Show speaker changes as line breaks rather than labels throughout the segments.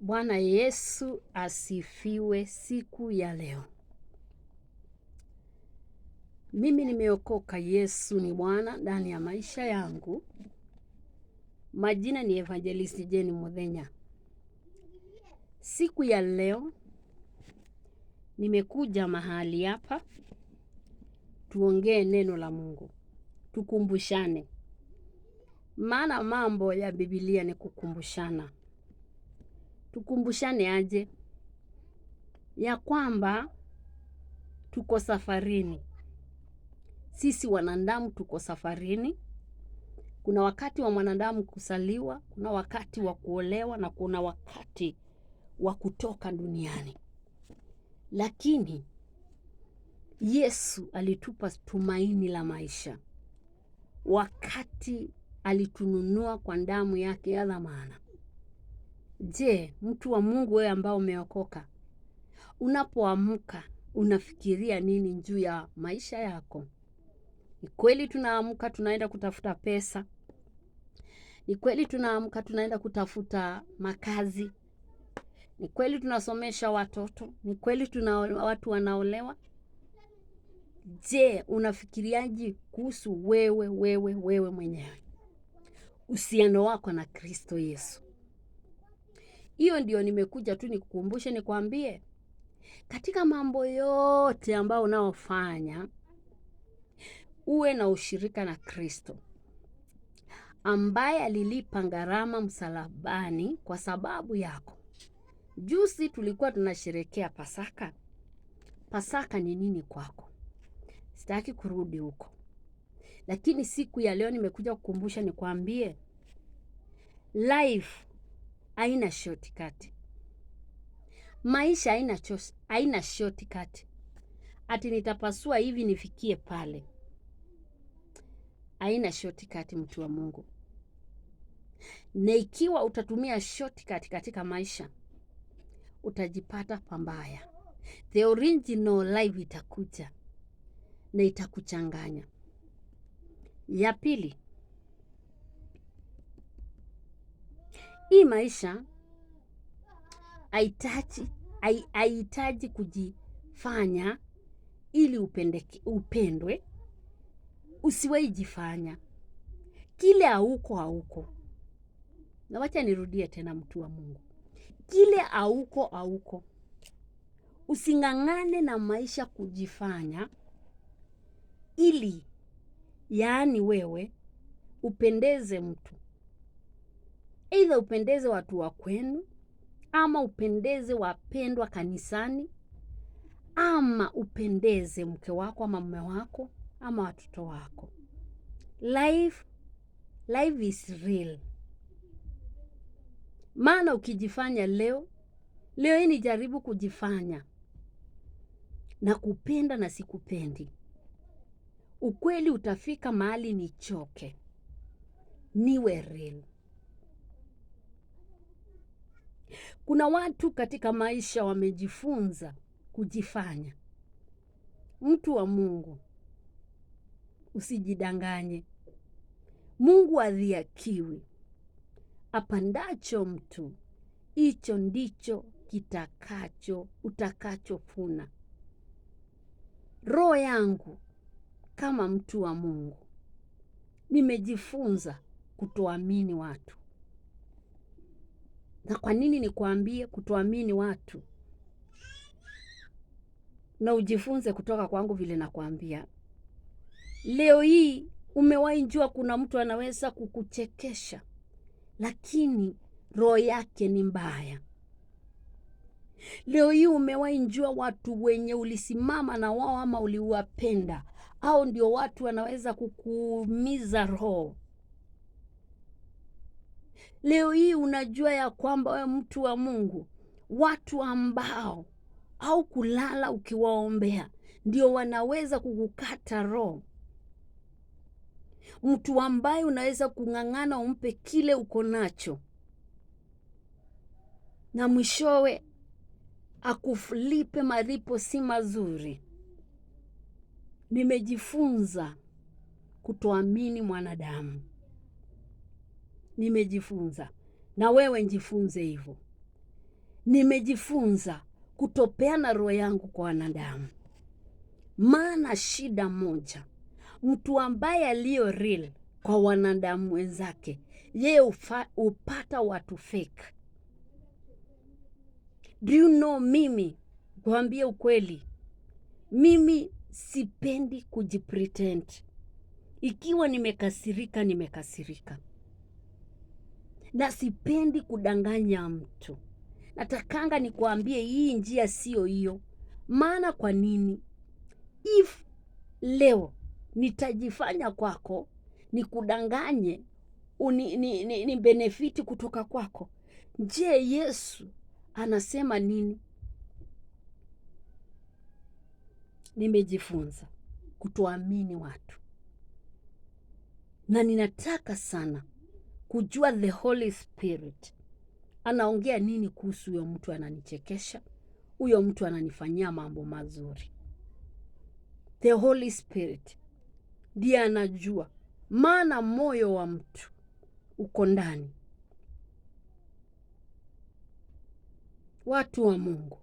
Bwana Yesu asifiwe siku ya leo. Mimi nimeokoka, Yesu ni Bwana ndani ya maisha yangu. Majina ni Evangelist Jane Muthenya. Siku ya leo nimekuja mahali hapa tuongee neno la Mungu, tukumbushane, maana mambo ya Biblia ni kukumbushana. Tukumbushane aje? Ya kwamba tuko safarini. Sisi wanadamu tuko safarini. Kuna wakati wa mwanadamu kusaliwa, kuna wakati wa kuolewa na kuna wakati wa kutoka duniani. Lakini Yesu alitupa tumaini la maisha wakati alitununua kwa damu yake ya dhamana. Je, mtu wa Mungu, wewe ambao umeokoka, unapoamka unafikiria nini juu ya maisha yako? Ni kweli tunaamka tunaenda kutafuta pesa, ni kweli tunaamka tunaenda kutafuta makazi, ni kweli tunasomesha watoto, ni kweli tuna watu wanaolewa. Je, unafikiriaje kuhusu wewe wewe wewe mwenyewe, uhusiano wako na Kristo Yesu? Hiyo ndio nimekuja tu nikukumbushe, nikwambie katika mambo yote ambayo unaofanya uwe na ushirika na Kristo ambaye alilipa gharama msalabani kwa sababu yako. Juzi tulikuwa tunasherekea Pasaka. Pasaka ni nini kwako? Sitaki kurudi huko, lakini siku ya leo nimekuja kukumbusha, nikwambie life haina shortcut. Maisha haina shortcut. Ati nitapasua hivi nifikie pale. Haina shortcut, mtu wa Mungu. Na ikiwa utatumia shortcut katika maisha, utajipata pambaya. The original life itakuja na itakuchanganya. Ya pili, hii maisha haihitaji kujifanya ili upendwe. Usiwahi jifanya kile hauko hauko. Na wacha nirudie tena, mtu wa Mungu, kile hauko hauko. Using'ang'ane na maisha kujifanya ili yaani wewe upendeze mtu, aidha upendeze watu wa kwenu, ama upendeze wapendwa kanisani, ama upendeze mke wako ama mume wako ama watoto wako. Life is real. Maana ukijifanya leo, leo hii nijaribu kujifanya na kupenda na sikupendi, ukweli utafika mahali nichoke, niwe real. Kuna watu katika maisha wamejifunza kujifanya. Mtu wa Mungu, usijidanganye. Mungu hadhihakiwi. Apandacho mtu hicho ndicho utakachofuna. Roho yangu kama mtu wa Mungu, nimejifunza kutoamini watu. Na kwa nini nikuambie kutoamini watu? Na ujifunze kutoka kwangu vile nakwambia. Leo hii umewahi jua kuna mtu anaweza kukuchekesha, lakini roho yake ni mbaya. Leo hii umewahi jua watu wenye ulisimama na wao ama uliwapenda, au ndio watu wanaweza kukuumiza roho. Leo hii unajua ya kwamba wewe mtu wa Mungu, watu ambao au kulala ukiwaombea ndio wanaweza kukukata roho. Mtu ambaye unaweza kung'ang'ana umpe kile uko nacho na mwishowe akulipe malipo si mazuri. Nimejifunza kutoamini mwanadamu. Nimejifunza, na wewe njifunze hivyo. Nimejifunza kutopeana roho yangu kwa wanadamu, maana shida moja, mtu ambaye aliyo real kwa wanadamu wenzake, yeye hupata watu fake. Do you know, mimi kuambia ukweli, mimi sipendi kujipretend. Ikiwa nimekasirika, nimekasirika, na sipendi kudanganya mtu. Natakanga nikuambie hii njia sio hiyo. Maana kwa nini? If leo nitajifanya kwako, nikudanganye, ni benefiti kutoka kwako, je, Yesu anasema nini? Nimejifunza kutoamini watu, na ninataka sana kujua the Holy Spirit anaongea nini kuhusu huyo mtu ananichekesha, huyo mtu ananifanyia mambo mazuri. The Holy Spirit ndiye anajua, maana moyo wa mtu uko ndani. Watu wa Mungu,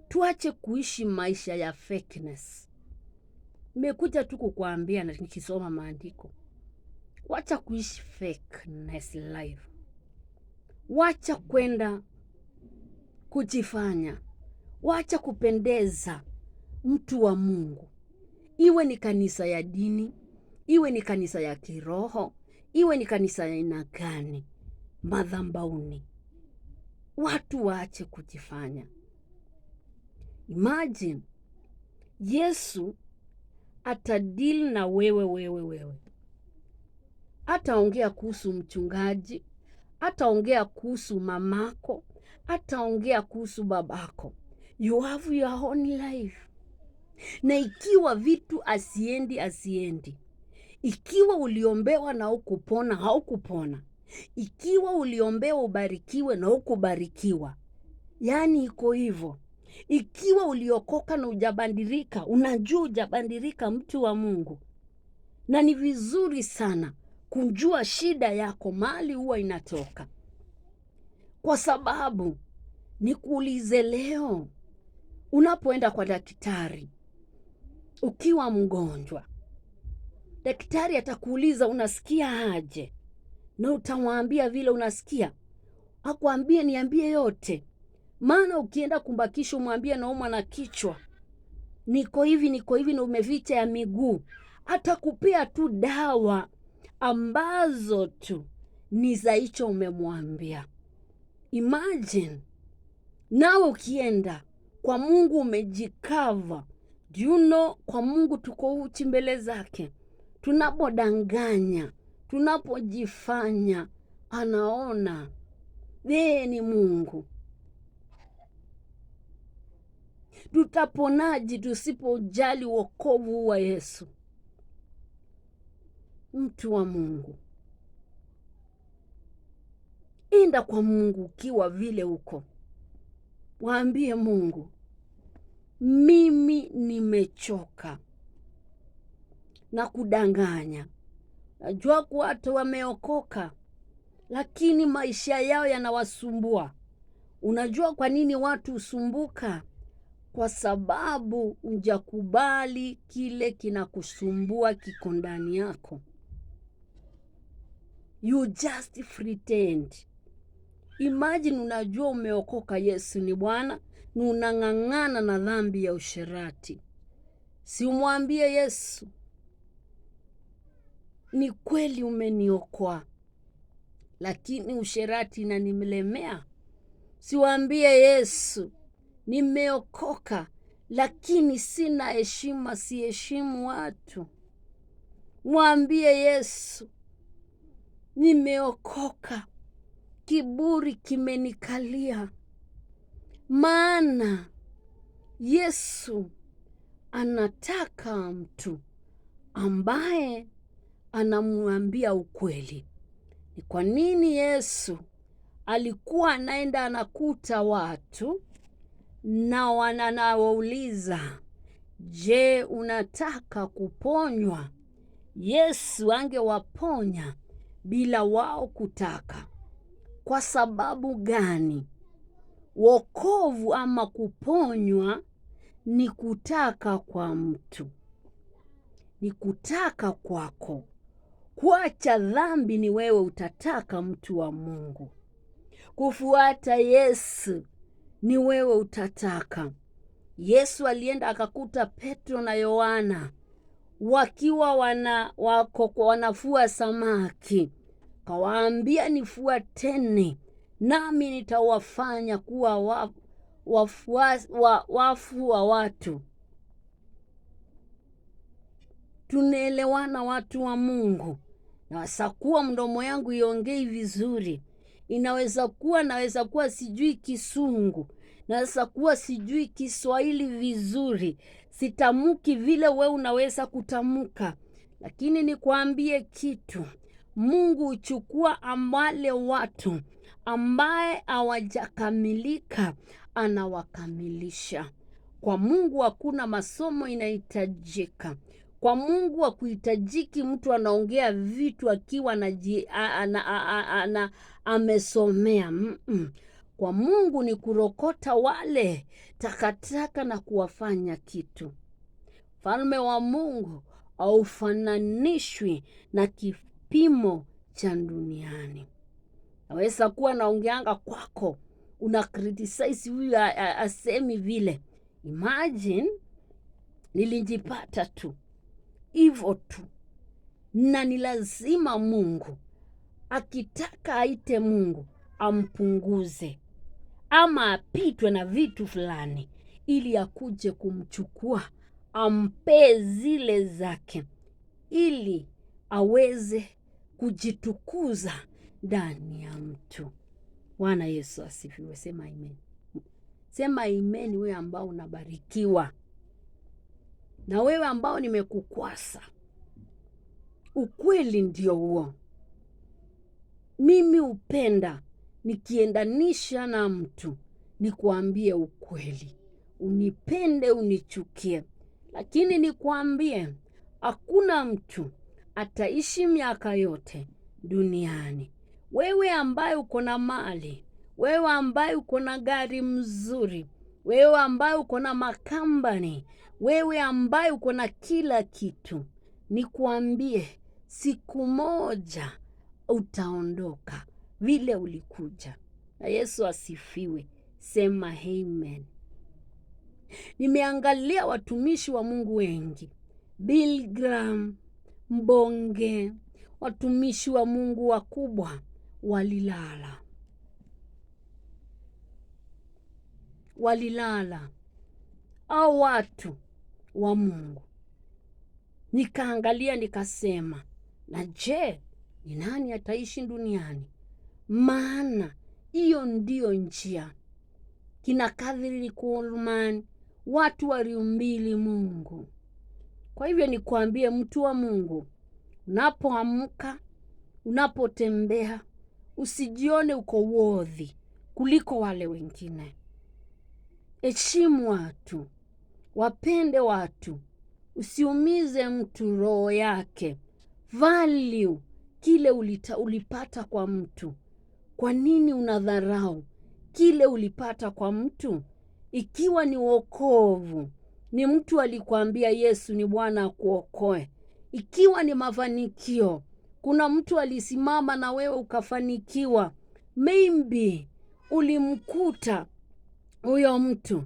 tuache kuishi maisha ya fakeness. Nimekuja tu kukuambia na nikisoma maandiko, wacha kuishi fakeness life. Wacha kwenda kujifanya, wacha kupendeza mtu wa Mungu, iwe ni kanisa ya dini, iwe ni kanisa ya kiroho, iwe ni kanisa ya aina gani, madhabauni, watu waache kujifanya. Imagine Yesu atadili na wewe wewe wewe, ataongea kuhusu mchungaji, ataongea kuhusu mamako, ataongea kuhusu babako. You have your own life. Na ikiwa vitu asiendi asiendi, ikiwa uliombewa na hukupona haukupona, ikiwa uliombewa ubarikiwe na hukubarikiwa, yaani iko hivyo. Ikiwa uliokoka na hujabadilika, unajua hujabadilika, mtu wa Mungu. Na ni vizuri sana kujua shida yako mahali huwa inatoka, kwa sababu nikuulize leo, unapoenda kwa daktari ukiwa mgonjwa, daktari atakuuliza unasikia aje, na utamwambia vile unasikia, akwambie niambie yote. Maana ukienda kumbakisha umwambie naumwa na kichwa, niko hivi niko hivi, na umeficha ya miguu, atakupea tu dawa ambazo tu ni za hicho umemwambia. Imagine nawe ukienda kwa Mungu umejikava. Do you know, kwa Mungu tuko uchi mbele zake. Tunapodanganya, tunapojifanya, anaona yeye ni Mungu. Tutaponaje tusipojali wokovu wa Yesu? Mtu wa Mungu, enda kwa Mungu ukiwa vile uko, waambie Mungu, mimi nimechoka na kudanganya. Najua watu wameokoka, lakini maisha yao yanawasumbua. Unajua kwa nini watu husumbuka? Kwa sababu hujakubali kile kinakusumbua kiko ndani yako. You just pretend. Imagine unajua umeokoka, Yesu ni Bwana, na unang'ang'ana na dhambi ya usherati. Si umwambie Yesu, ni kweli umeniokoa, lakini usherati inanilemea. Siwaambie Yesu, nimeokoka, lakini sina heshima, siheshimu watu. Mwambie Yesu, nimeokoka, kiburi kimenikalia. Maana Yesu anataka mtu ambaye anamwambia ukweli. Ni kwa nini Yesu alikuwa anaenda anakuta watu na wanawauliza, je, unataka kuponywa? Yesu angewaponya bila wao kutaka. Kwa sababu gani? Wokovu ama kuponywa ni kutaka kwa mtu, ni kutaka kwako. Kuacha dhambi ni wewe utataka, mtu wa Mungu. Kufuata Yesu ni wewe utataka. Yesu alienda akakuta Petro na Yohana wakiwa wanafua samaki, kawaambia, nifuateni nami nitawafanya kuwa wafu wa watu. Tunaelewana watu wa Mungu? Naweza kuwa mdomo yangu iongei vizuri, inaweza kuwa naweza kuwa sijui Kisungu, naweza kuwa sijui Kiswahili vizuri, sitamuki vile we unaweza kutamka, lakini nikwambie kitu, Mungu huchukua wale watu ambaye hawajakamilika anawakamilisha. Kwa Mungu hakuna masomo inahitajika. Kwa Mungu hakuhitajiki mtu anaongea vitu akiwa amesomea. Kwa Mungu ni kurokota wale takataka na kuwafanya kitu. Falme wa Mungu haufananishwi na kipimo cha duniani. Naweza kuwa naongeanga kwako, una criticize huyu asemi vile. Imagine nilijipata tu hivyo tu, na ni lazima Mungu akitaka aite Mungu ampunguze ama apitwe na vitu fulani ili akuje kumchukua ampee zile zake ili aweze kujitukuza ndani ya mtu. Bwana Yesu asifiwe. Sema amen. Sema amen, wewe ambao unabarikiwa na wewe ambao nimekukwasa. Ukweli ndio huo. Mimi hupenda nikiendanisha na mtu nikuambie ukweli, unipende unichukie, lakini nikuambie hakuna mtu ataishi miaka yote duniani. Wewe ambaye uko na mali, wewe ambaye uko na gari mzuri, wewe ambaye uko na makambani, wewe ambaye uko na kila kitu, nikuambie siku moja utaondoka vile ulikuja. Na Yesu asifiwe. Sema amen. Nimeangalia watumishi wa Mungu wengi, Bill Graham, Mbonge, watumishi wa Mungu wakubwa walilala, walilala au watu wa Mungu. Nikaangalia nikasema, na je, ni nani ataishi duniani? Maana hiyo ndiyo njia. Kina Kathryn Kuhlman, watu waliumbili Mungu. Kwa hivyo nikuambie mtu wa Mungu, unapoamka, unapotembea, usijione uko worthy kuliko wale wengine. Heshimu watu, wapende watu, usiumize mtu roho yake. Value kile ulipata kwa mtu. Kwa nini unadharau kile ulipata kwa mtu? Ikiwa ni wokovu, ni mtu alikwambia Yesu ni Bwana akuokoe. Ikiwa ni mafanikio, kuna mtu alisimama na wewe ukafanikiwa. Maybe ulimkuta huyo mtu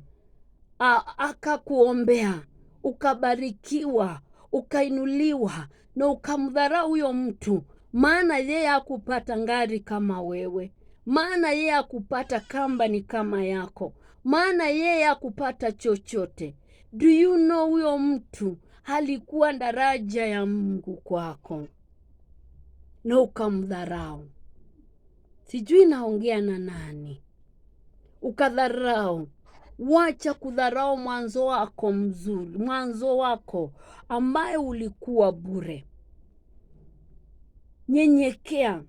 akakuombea, ukabarikiwa, ukainuliwa, na ukamdharau huyo mtu, maana yeye hakupata ngari kama wewe, maana yeye hakupata kambani kama yako, maana yeye hakupata chochote. Do you know huyo mtu alikuwa daraja ya Mungu kwako na ukamdharau? Sijui naongea na nani. Ukadharau. Wacha kudharau mwanzo wako mzuri, mwanzo wako ambaye ulikuwa bure. Nyenyekea.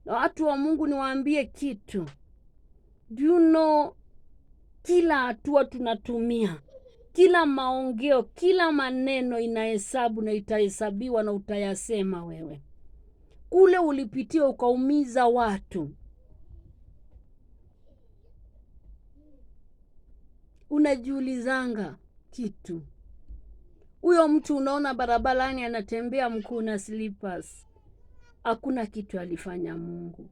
Na watu wa Mungu niwaambie kitu. Do you know, kila hatua tunatumia, kila maongeo, kila maneno inahesabu na itahesabiwa na utayasema wewe. Kule ulipitia ukaumiza watu. Unajiulizanga kitu. Huyo mtu unaona barabarani anatembea mkuu na slippers, hakuna kitu alifanya Mungu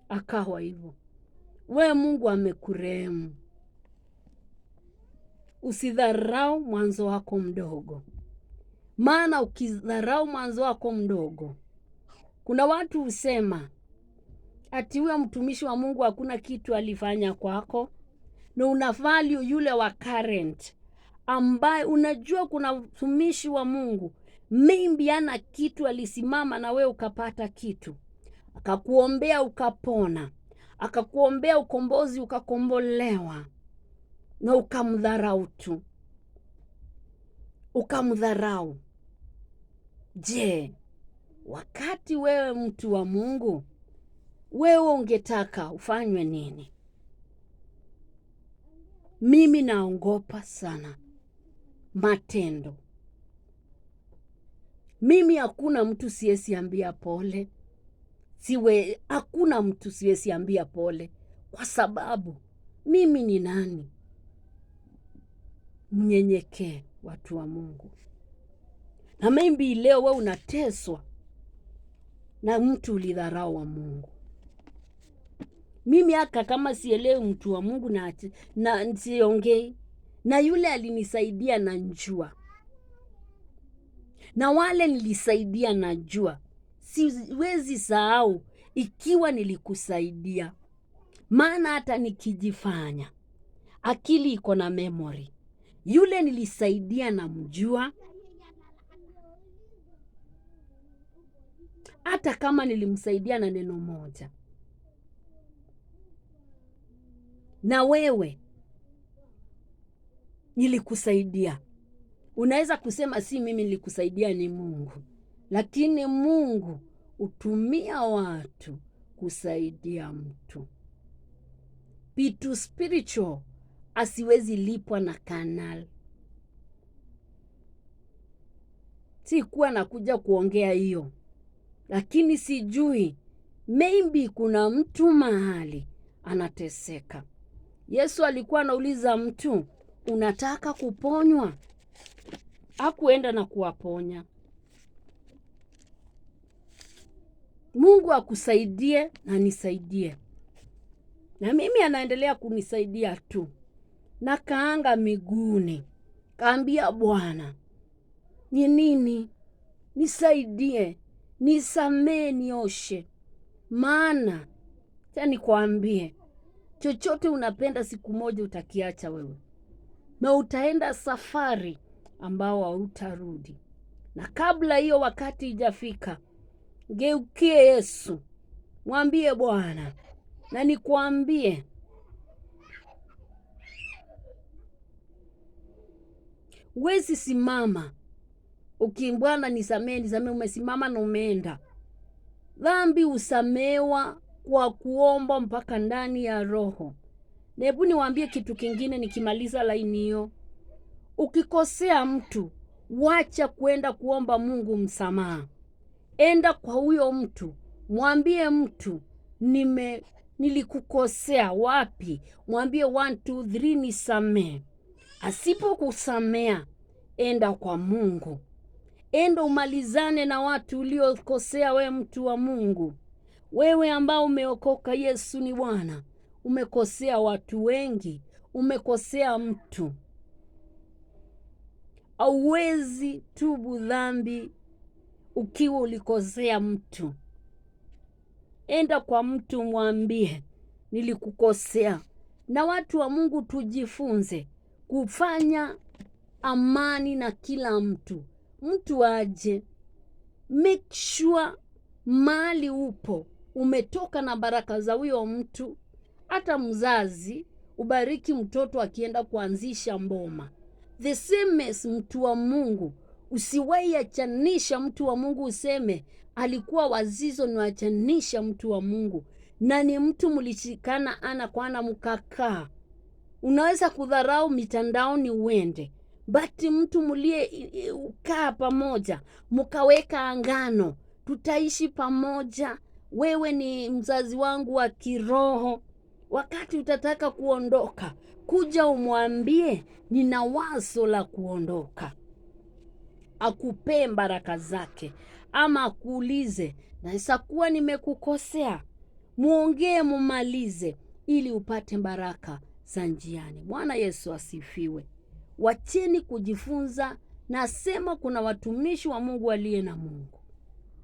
akawa hivyo. We Mungu amekurehemu. Usidharau mwanzo wako mdogo, maana ukidharau mwanzo wako mdogo, kuna watu husema ati huyo mtumishi wa Mungu hakuna kitu alifanya kwako, na una value yule wa current ambaye unajua kuna mtumishi wa Mungu maybe ana kitu alisimama na wewe ukapata kitu, akakuombea ukapona, akakuombea ukombozi ukakombolewa, na ukamdharau tu, ukamdharau. Je, wakati wewe mtu wa Mungu, wewe ungetaka ufanywe nini? Mimi naogopa sana matendo. Mimi hakuna mtu siwezi ambia pole, siwe, hakuna mtu siwezi ambia pole, kwa sababu mimi ni nani? Mnyenyekee, watu wa Mungu. Na maybe leo we unateswa na mtu ulidharau wa Mungu. Mimi hata kama sielewi mtu wa Mungu na siongei na yule alinisaidia na njua, na wale nilisaidia na jua, siwezi sahau ikiwa nilikusaidia, maana hata nikijifanya akili iko na memory. Yule nilisaidia na mjua, hata kama nilimsaidia na neno moja. Na wewe nilikusaidia. Unaweza kusema si mimi nilikusaidia, ni Mungu, lakini Mungu hutumia watu kusaidia mtu. Vitu spiritual asiwezi lipwa na kanal. Sikuwa nakuja kuongea hiyo, lakini sijui, maybe kuna mtu mahali anateseka. Yesu alikuwa anauliza mtu, unataka kuponywa? Hakuenda na kuwaponya. Mungu akusaidie na nisaidie, na mimi anaendelea kunisaidia tu. Na kaanga miguuni, kaambia Bwana, ni nini? Nisaidie, nisamee, nioshe. Maana cha nikwambie, chochote unapenda siku moja utakiacha wewe, na utaenda safari ambao hautarudi. Na kabla hiyo wakati ijafika, geukie Yesu, mwambie Bwana, na nikwambie, huwezi simama ukimbwana, nisamee, nisamee, umesimama na umeenda. Dhambi husamewa kwa kuomba mpaka ndani ya roho. Na hebu niwaambie kitu kingine nikimaliza laini hiyo. Ukikosea mtu, wacha kuenda kuomba Mungu msamaha. Enda kwa huyo mtu, mwambie mtu nilikukosea wapi, mwambie 1 2 3 nisamee. Asipokusamea, enda kwa Mungu, enda umalizane na watu uliokosea. We mtu wa Mungu, wewe ambao umeokoka, Yesu ni Bwana, umekosea watu wengi, umekosea mtu. Hauwezi tubu dhambi ukiwa ulikosea mtu. Enda kwa mtu mwambie nilikukosea. Na watu wa Mungu tujifunze kufanya amani na kila mtu. Mtu aje, make sure mahali upo umetoka na baraka za huyo mtu. Hata mzazi ubariki mtoto akienda kuanzisha mboma. The same as mtu wa Mungu, usiwahi achanisha mtu wa Mungu useme alikuwa wazizo niwachanisha mtu wa Mungu, na ni mtu mlishikana ana kwa ana mkakaa. Unaweza kudharau mitandaoni uende, but mtu mlie kaa pamoja mkaweka angano, tutaishi pamoja, wewe ni mzazi wangu wa kiroho, Wakati utataka kuondoka, kuja umwambie nina wazo la kuondoka. Akupee baraka zake, ama akuulize naweza kuwa nimekukosea. Muongee, mumalize, ili upate baraka za njiani. Bwana Yesu asifiwe. Wacheni kujifunza. Nasema kuna watumishi wa Mungu aliye na Mungu.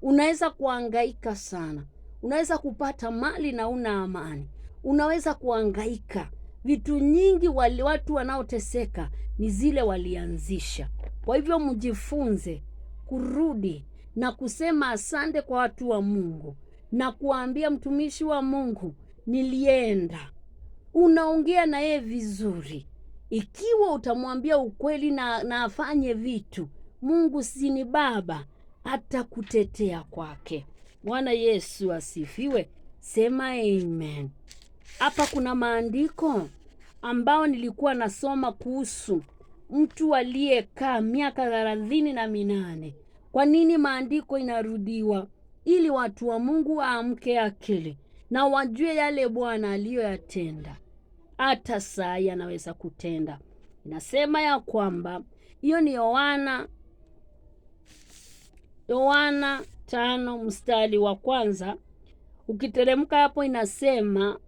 Unaweza kuhangaika sana, unaweza kupata mali na una amani, unaweza kuhangaika vitu nyingi. Watu wanaoteseka ni zile walianzisha. Kwa hivyo mjifunze kurudi na kusema asante kwa watu wa Mungu na kuambia mtumishi wa Mungu, nilienda. Unaongea na yeye vizuri. Ikiwa utamwambia ukweli na afanye vitu, Mungu si ni baba, atakutetea kwake. Bwana Yesu asifiwe. Sema amen. Hapa kuna maandiko ambao nilikuwa nasoma kuhusu mtu aliyekaa miaka 38. Kwa nini maandiko inarudiwa? Ili watu wa Mungu waamke akili na wajue yale Bwana aliyoyatenda, hata saa hii anaweza kutenda. Inasema ya kwamba hiyo ni Yohana 5 mstari wa kwanza. Ukiteremka hapo inasema,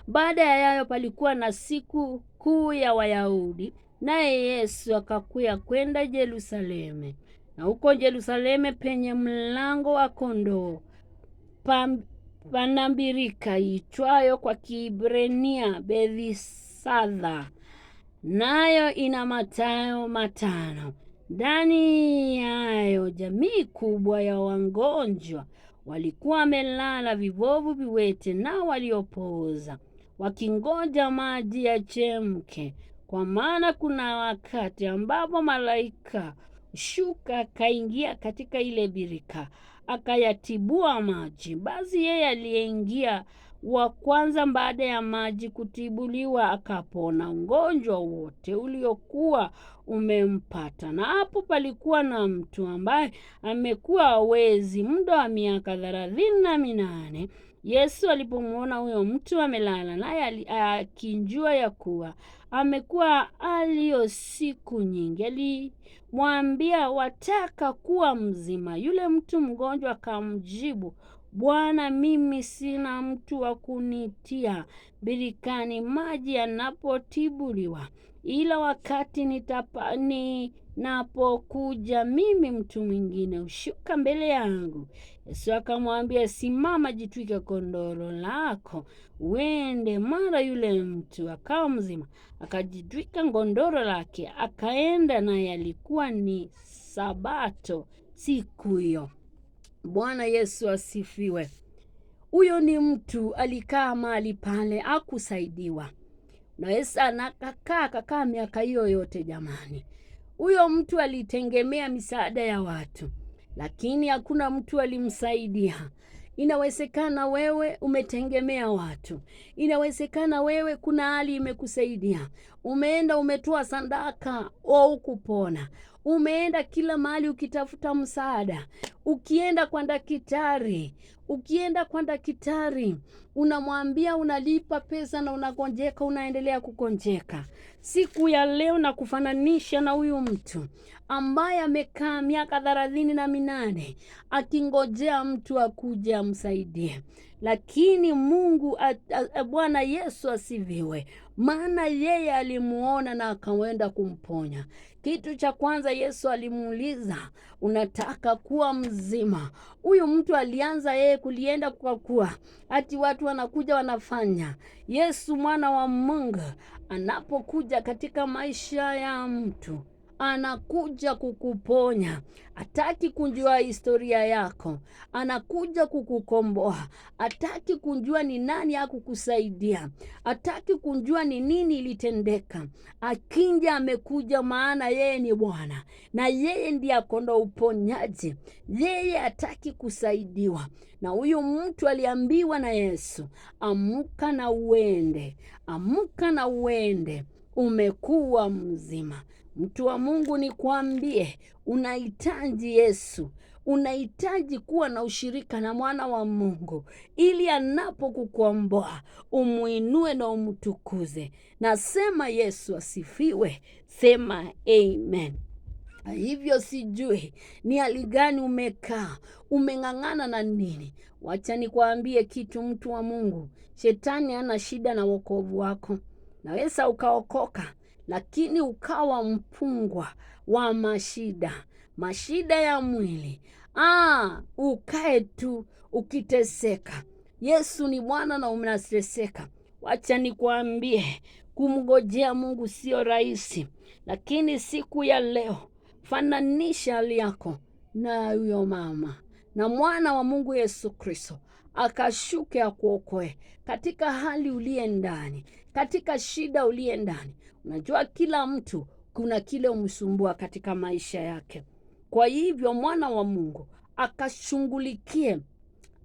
baada ya hayo palikuwa na siku kuu ya Wayahudi, naye Yesu akakwea kwenda Yerusalemu. Na huko Yerusalemu penye mlango wa kondoo pana birika iitwayo kwa Kiebrania Bethesda, nayo ina matayo 5. Ndani yayo jamii kubwa ya wagonjwa walikuwa wamelala, vibovu, viwete na waliopooza, wakingoja maji yachemke, kwa maana kuna wakati ambapo malaika shuka akaingia katika ile birika akayatibua maji. Basi yeye aliyeingia wa kwanza baada ya maji kutibuliwa akapona ugonjwa wote uliokuwa umempata. Na hapo palikuwa na mtu ambaye amekuwa hawezi muda wa miaka 38. Yesu alipomwona huyo mtu amelala, naye akijua ya kuwa amekuwa alio siku nyingi, alimwambia, wataka kuwa mzima? Yule mtu mgonjwa akamjibu, Bwana, mimi sina mtu wa kunitia birikani maji yanapotibuliwa, ila wakati ninapokuja mimi mtu mwingine hushuka mbele yangu. Yesu akamwambia, simama, jitwike kondoro lako uende. Mara yule mtu akawa mzima, akajitwika gondoro lake akaenda, naye alikuwa ni Sabato siku hiyo. Bwana Yesu asifiwe. Huyo ni mtu alikaa mahali pale, hakusaidiwa. Na Yesu akakaa miaka hiyo yote jamani. Huyo mtu alitegemea misaada ya watu, lakini hakuna mtu alimsaidia. Inawezekana wewe umetegemea watu, inawezekana wewe kuna hali imekusaidia, umeenda umetoa sadaka au kupona, umeenda kila mahali ukitafuta msaada, ukienda kwa daktari, unamwambia unalipa pesa na unagonjeka, unaendelea kugonjeka. Siku ya leo na kufananisha na huyu mtu ambaye amekaa miaka 38 akingojea mtu akuje amsaidie. Lakini Mungu Bwana Yesu asifiwe, maana yeye alimuona na akaenda kumponya. Kitu cha kwanza Yesu alimuuliza, unataka kuwa mzima? Huyu mtu alianza yeye kulienda kwa kuwa ati watu wanakuja wanafanya. Yesu mwana wa Mungu anapokuja katika maisha ya mtu anakuja kukuponya. Hataki kujua historia yako, anakuja kukukomboa. Hataki kujua ni nani hakukusaidia, hataki kujua ni nini ilitendeka. Akija amekuja, maana yeye ni Bwana na yeye ndiye akonda uponyaji. Yeye hataki kusaidiwa. Na huyu mtu aliambiwa na Yesu, amka na uende, amka na uende, umekuwa mzima. Mtu wa Mungu, nikwambie, unahitaji Yesu, Unahitaji kuwa na ushirika na mwana wa Mungu ili anapokukomboa umuinue na umtukuze. Nasema Yesu asifiwe, sema amen. Hivyo sijui ni hali gani umekaa, umeng'ang'ana na nini. Wacha nikwambie kitu, mtu wa Mungu, shetani hana shida na wokovu wako. Naweza ukaokoka, lakini ukawa mfungwa wa mashida, mashida ya mwili. Ukae tu ukiteseka. Yesu ni Bwana na unateseka. Wacha nikwambie, kumngojea Mungu sio rahisi, lakini siku ya leo fananisha hali yako na huyo mama na mwana wa Mungu Yesu Kristo akashuke akuokoe katika hali uliye ndani, katika shida uliye ndani. Unajua kila mtu kuna kile umsumbua katika maisha yake. Kwa hivyo mwana wa Mungu akashughulikie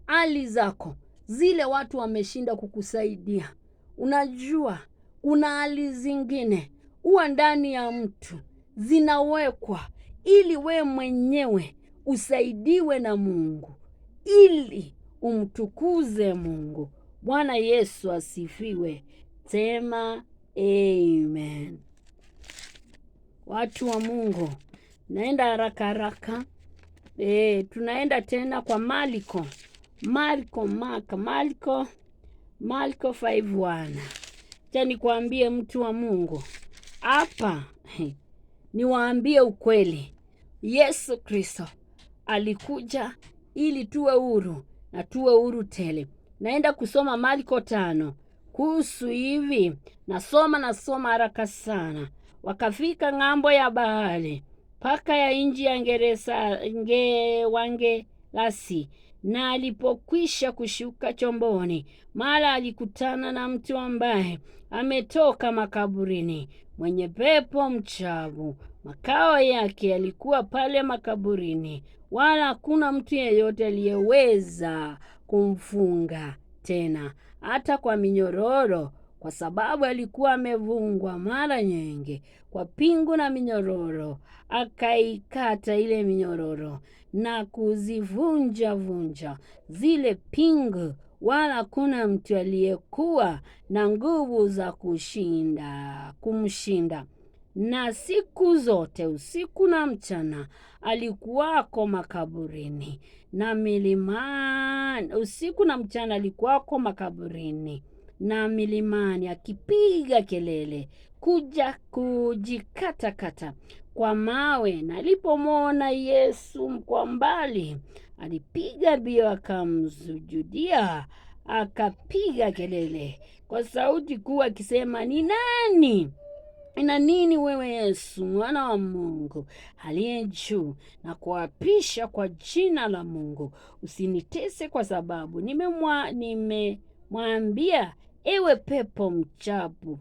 hali zako zile watu wameshinda kukusaidia. Unajua kuna hali zingine huwa ndani ya mtu zinawekwa ili we mwenyewe usaidiwe na Mungu, ili umtukuze Mungu. Bwana Yesu asifiwe. Sema amen. Watu wa Mungu, naenda haraka haraka. Tunaenda tena kwa Marko. Marko, Marko, Marko, Marko 5:1. Acha nikwambie mtu wa Mungu hapa, niwaambie ukweli. Yesu Kristo alikuja ili tuwe huru na tuwe huru tele. Naenda kusoma Marko 5 kuhusu hivi. Nasoma haraka sana. Wakafika ng'ambo ya bahari paka ya nchi ya Wangerasi. Na alipokwisha kushuka chomboni, mara alikutana na mtu ambaye ametoka makaburini, mwenye pepo mchafu. Makao yake yalikuwa pale makaburini, wala hakuna mtu yeyote aliyeweza kumfunga tena, hata kwa minyororo, kwa sababu alikuwa amevungwa mara nyingi kwa pingu na minyororo. Akaikata ile minyororo na kuzivunja vunja zile pingu, wala hakuna mtu aliyekuwa na nguvu za kumshinda. Na siku zote usiku na mchana alikuwako makaburini na milimani, usiku na mchana alikuwako makaburini na milimani, akipiga kelele kuja kujikatakata kwa mawe. Na alipomwona Yesu kwa mbali, alipiga mbio akamsujudia, akapiga kelele kwa sauti kuu akisema, ni nani? Ina nini wewe Yesu, mwana wa Mungu aliye juu? Na kuapisha kwa jina la Mungu, usinitese, kwa sababu nimemwambia, ewe pepo mchafu,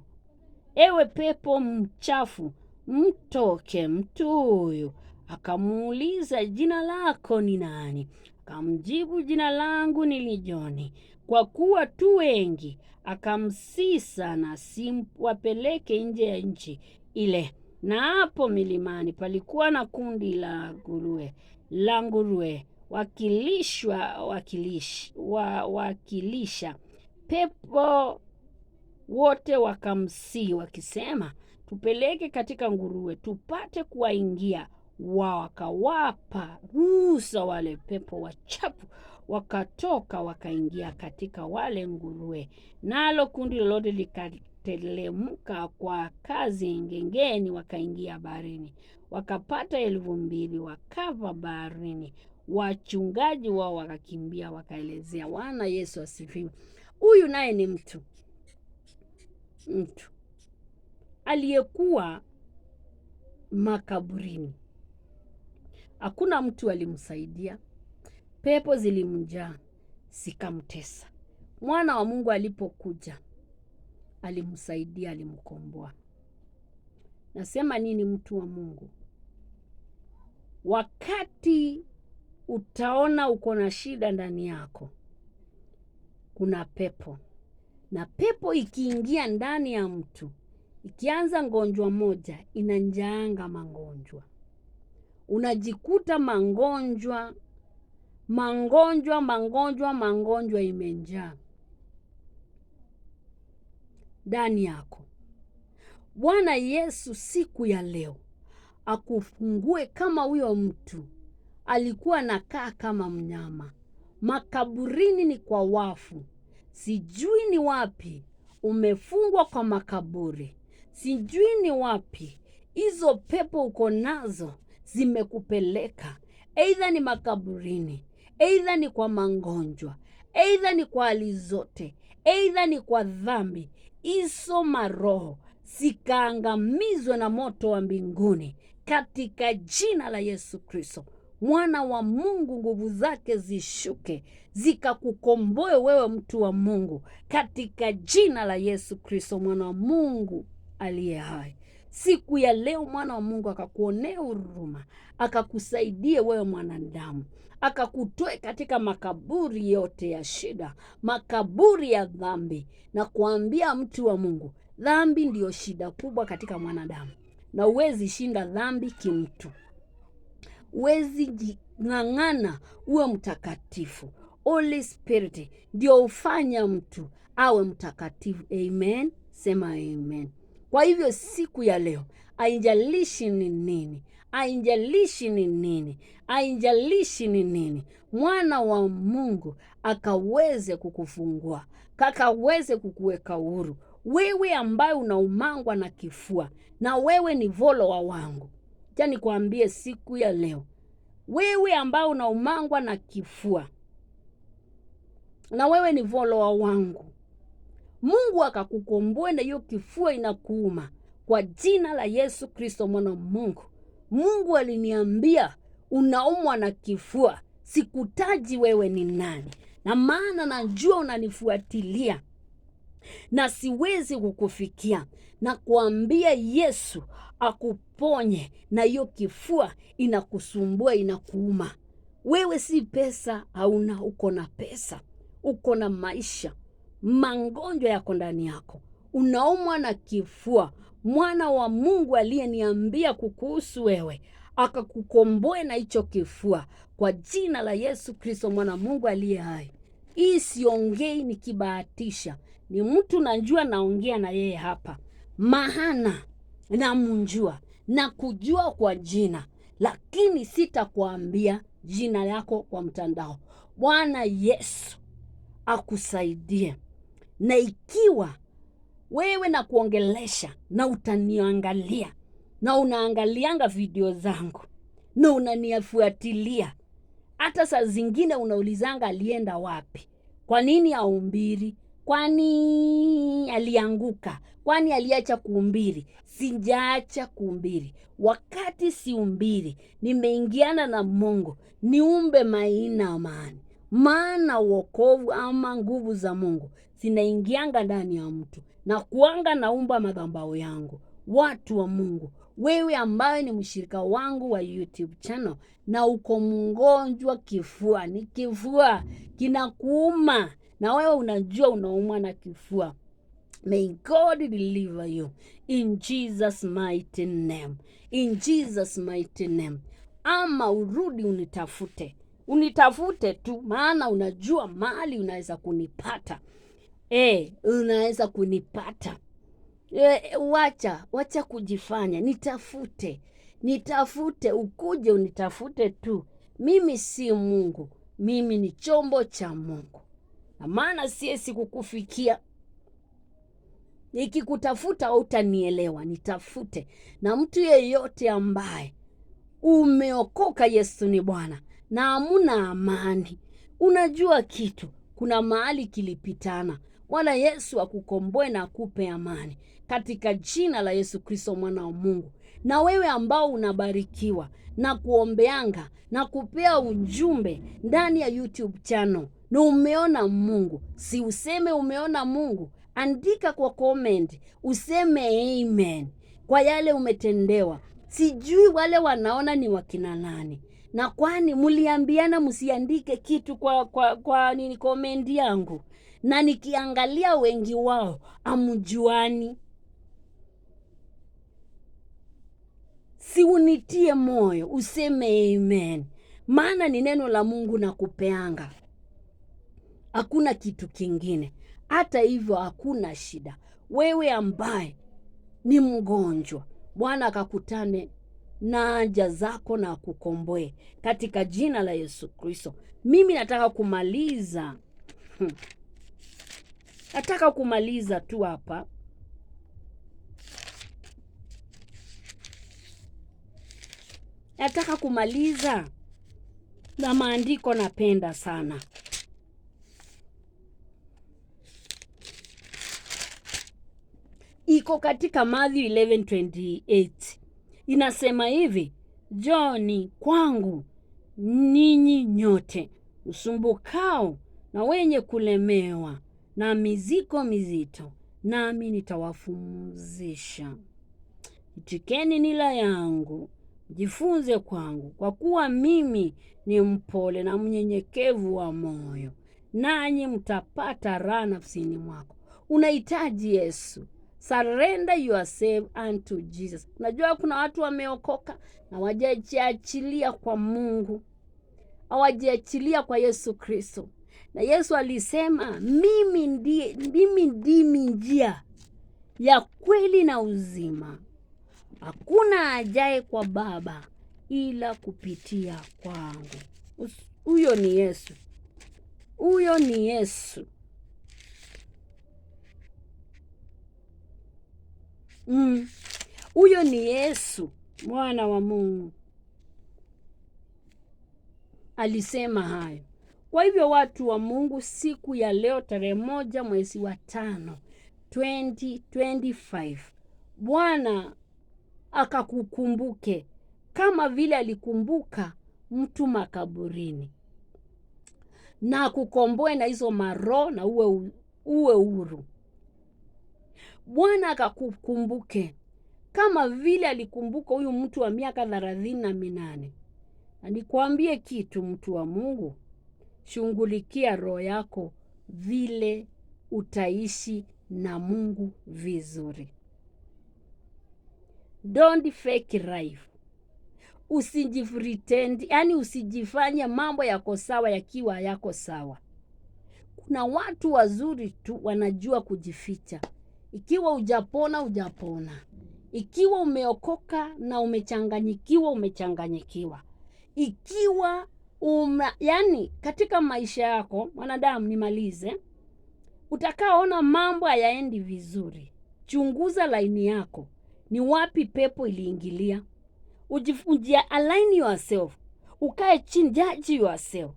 ewe pepo mchafu, mtoke mtu huyu. Akamuuliza, jina lako ni nani? Akamjibu, jina langu ni Lijioni, kwa kuwa tu wengi. Akamsihi sana asiwapeleke nje ya nchi ile. Na hapo milimani palikuwa na kundi la nguruwe wakilisha. Pepo wote wakamsihi wakisema, tupeleke katika nguruwe tupate kuwaingia. Wakawapa ruhusa wale pepo wachafu, wakatoka wakaingia katika wale nguruwe, nalo kundi lolote likatelemka kwa kazi ngengeni, wakaingia baharini. Wakapata 2,000 wakava baharini. Wachungaji wao wakakimbia wakaelezea. Bwana Yesu asifiwe. Huyu naye ni mtu aliyekuwa makaburini. Hakuna mtu alimsaidia. Pepo zilimjaa zikamtesa. Mwana wa Mungu alipokuja alimsaidia, alimkomboa. Nasema nini mtu wa Mungu? Wakati utaona uko na shida ndani yako, kuna pepo. Na pepo ikiingia ndani ya mtu, ikianza ngonjwa moja, inanjaanga magonjwa. Unajikuta magonjwa Magonjwa, magonjwa, magonjwa imejaa ndani yako. Bwana Yesu siku ya leo akufungue kama huyo mtu alikuwa anakaa kama mnyama. Makaburini ni kwa wafu, sijui ni wapi umefungwa kwa makaburi, sijui ni wapi hizo pepo uko nazo zimekupeleka, aidha ni makaburini, aidha ni kwa magonjwa, aidha ni kwa hali zote, aidha ni kwa dhambi. Hizo maroho zikaangamizwe na moto wa mbinguni katika jina la Yesu Kristo mwana wa Mungu. Nguvu zake zishuke zikakukomboe wewe mtu wa Mungu katika jina la Yesu Kristo mwana wa Mungu aliye hai. Siku ya leo mwana wa Mungu akakuonea huruma, akakusaidie wewe mwanadamu, akakutoe katika makaburi yote ya shida, makaburi ya dhambi, na kuambia mtu wa Mungu, dhambi ndiyo shida kubwa katika mwanadamu, na huwezi shinda dhambi kimtu. Huwezi jing'ang'ana uwe mtakatifu. Holy Spirit ndio hufanya mtu awe mtakatifu. Amen, sema amen. Kwa hivyo siku ya leo, haijalishi ni nini, haijalishi ni nini, haijalishi ni nini, mwana wa Mungu akaweze kukufungua, kakaweze kukuweka huru. Wewe ambaye unaumangwa na kifua, na wewe ni follower wangu, acha nikwambie siku ya leo, wewe ambaye unaumangwa na kifua, na wewe ni follower wangu, Mungu akakukomboe na hiyo kifua inakuuma kwa jina la Yesu Kristo mwana wa Mungu. Mungu aliniambia unaumwa na kifua, sikutaji wewe ni nani, na maana najua unanifuatilia na siwezi kukufikia, na kuambia Yesu akuponye na hiyo kifua inakusumbua, inakuuma. Wewe si pesa hauna, uko na pesa, uko na maisha, magonjwa yako ndani yako, unaumwa na kifua. Mwana wa Mungu aliyeniambia kukuhusu wewe akakukomboe na hicho kifua kwa jina la Yesu Kristo mwana wa Mungu aliye hai. Hii siongei nikibahatisha, ni mtu najua naongea na yeye hapa, maana namjua na kujua kwa jina, lakini sitakuambia jina lako kwa mtandao. Bwana Yesu akusaidie, na ikiwa wewe na kuongelesha na utaniangalia na unaangalianga video zangu na unanifuatilia, hata saa zingine unaulizanga alienda wapi, kwa nini aumbiri, kwani alianguka, kwani aliacha kuumbiri? Sijaacha kuumbiri. Wakati siumbiri, nimeingiana na Mungu, niumbe maina amani, maana wokovu ama nguvu za Mungu zinaingianga ndani ya mtu na kuanga naumba madhabahu yangu. Watu wa Mungu, wewe ambaye ni mshirika wangu wa YouTube channel na uko mgonjwa kifua, ni kifua kinakuuma na wewe unajua unaumwa na kifua, may God deliver you in Jesus mighty name, in Jesus mighty name. Ama urudi unitafute, unitafute tu, maana unajua mahali unaweza kunipata. Unaweza kunipata. Wacha kujifanya, nitafute, nitafute, ukuje unitafute tu. Mimi si Mungu, mimi ni chombo cha Mungu, na maana siwezi kukufikia. Nikikutafuta hautanielewa, nitafute. Na mtu yeyote ambaye umeokoka, Yesu ni Bwana, na hamuna amani, unajua kitu, kuna mahali kilipitana. Bwana Yesu akukomboe na akupe amani katika jina la Yesu Kristo mwana wa Mungu. Na wewe ambao unabarikiwa na kuombeanga na kupea ujumbe ndani ya YouTube channel na umeona Mungu, si useme umeona Mungu, andika kwa comment useme amen kwa yale umetendewa. Sijui wale wanaona ni wakina nani, na kwani mliambiana msiandike kitu kwa nini comment yangu, na nikiangalia wengi wao amjuani. Si unitie moyo useme amen, Maana ni neno la Mungu na kupeanga, hakuna kitu kingine. Hata hivyo hakuna shida. Wewe ambaye ni mgonjwa, Bwana akakutane na haja zako na akukomboe katika jina la Yesu Kristo. Mimi nataka kumaliza nataka kumaliza tu hapa. Nataka kumaliza na maandiko napenda sana. Iko katika Matthew 11:28. Inasema hivi, Njoni kwangu ninyi nyote msumbukao na wenye kulemewa na mizigo mizito, nami nitawapumzisha. Itikeni nila yangu, jifunze kwangu, kwa kuwa mimi ni mpole na mnyenyekevu wa moyo, nanyi mtapata raha nafsini mwako. Unahitaji Yesu. Surrender yourself unto Jesus. Unajua kuna watu wameokoka na hawajajiachilia kwa Mungu, hawajiachilia kwa Yesu Kristo. Na Yesu alisema mimi ndimi njia ya kweli na uzima, hakuna ajaye kwa Baba ila kupitia kwangu. Huyo ni Yesu, huyo ni Yesu. Huyo ni Yesu mwana wa Mungu alisema hayo. Kwa hivyo watu wa Mungu, siku ya leo tarehe 1 mwezi wa 5 2025, Bwana akakukumbuke kama vile alikumbuka mtu makaburini, na akukomboe na hizo maroho na uwe huru. Bwana akakukumbuke kama vile alikumbuka huyu mtu wa miaka 38. Na nikwambie kitu, mtu wa Mungu, shughulikia roho yako vile utaishi na Mungu vizuri. Don't fake life. Usijipretend, yani usijifanye mambo yako sawa yakiwa yako sawa. Kuna watu wazuri tu wanajua kujificha. Ikiwa hujapona, hujapona. Ikiwa umeokoka na umechanganyikiwa, umechanganyikiwa. Ikiwa yani katika maisha yako mwanadamu, nimalize, utakaona mambo hayaendi vizuri, chunguza laini yako, ni wapi pepo iliingilia. Align yourself, ukae chini, judge yourself,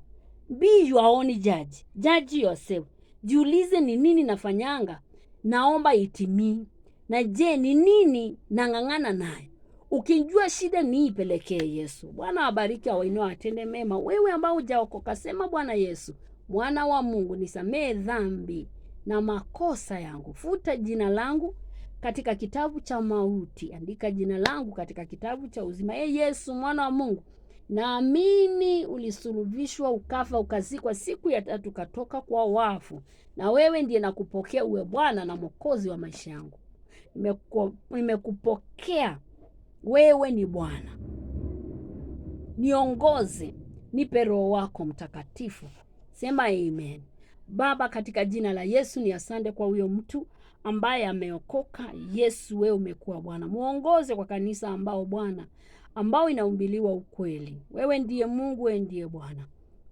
be your own judge, judge yourself. Jiulize, ni nini nafanyanga, naomba itimii, na je, ni nini nang'ang'ana nayo? Ukijua shida ni ipelekee Yesu. Bwana awabariki, awainue, atende mema. Wewe ambao hujaokoka, sema Bwana Yesu, mwana wa Mungu, nisamee dhambi na makosa yangu, futa jina langu katika kitabu cha mauti, andika jina langu katika kitabu cha uzima. Yesu mwana wa Mungu, naamini ulisulubishwa, ukafa, ukazikwa, siku ya tatu ukatoka kwa wafu, na wewe ndiye nakupokea uwe Bwana na Mwokozi wa maisha yangu. Nimekupokea, wewe ni Bwana. Niongoze, nipe Roho wako Mtakatifu. Sema amen. Baba, katika jina la Yesu ni asante kwa huyo mtu ambaye ameokoka. Yesu, wewe umekuwa Bwana. Muongoze kwa kanisa ambao Bwana, ambao inahubiriwa ukweli. Wewe ndiye Mungu, wewe ndiye Bwana.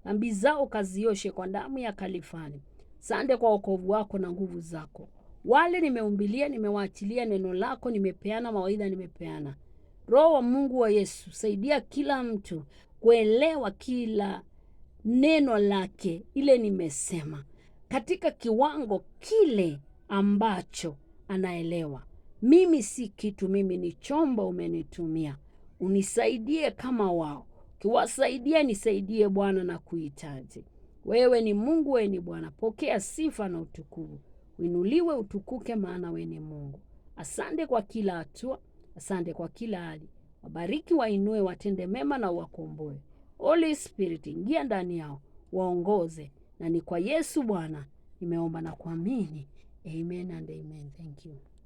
Dhambi zao kazioshe kwa damu ya Kalifani. Asante kwa wokovu wako na nguvu zako. Wale nimeumbilia, nimewaachilia neno lako, nimepeana mawaidha, nimepeana. Roho wa Mungu wa Yesu, saidia kila mtu kuelewa kila neno lake ile nimesema katika kiwango kile ambacho anaelewa. Mimi si kitu, mimi ni chombo umenitumia. Unisaidie kama wao. Ukiwasaidia nisaidie Bwana na kuhitaji. Wewe ni Mungu, wewe ni Bwana. Pokea sifa na utukufu. Uinuliwe, utukuke, maana wewe ni Mungu. Asante kwa kila hatua, asante kwa kila hali. Wabariki, wainue, watende mema na uwakomboe. Holy Spirit, ingia ndani yao, waongoze. Na ni kwa Yesu Bwana nimeomba na kuamini. Amen and amen. Thank you.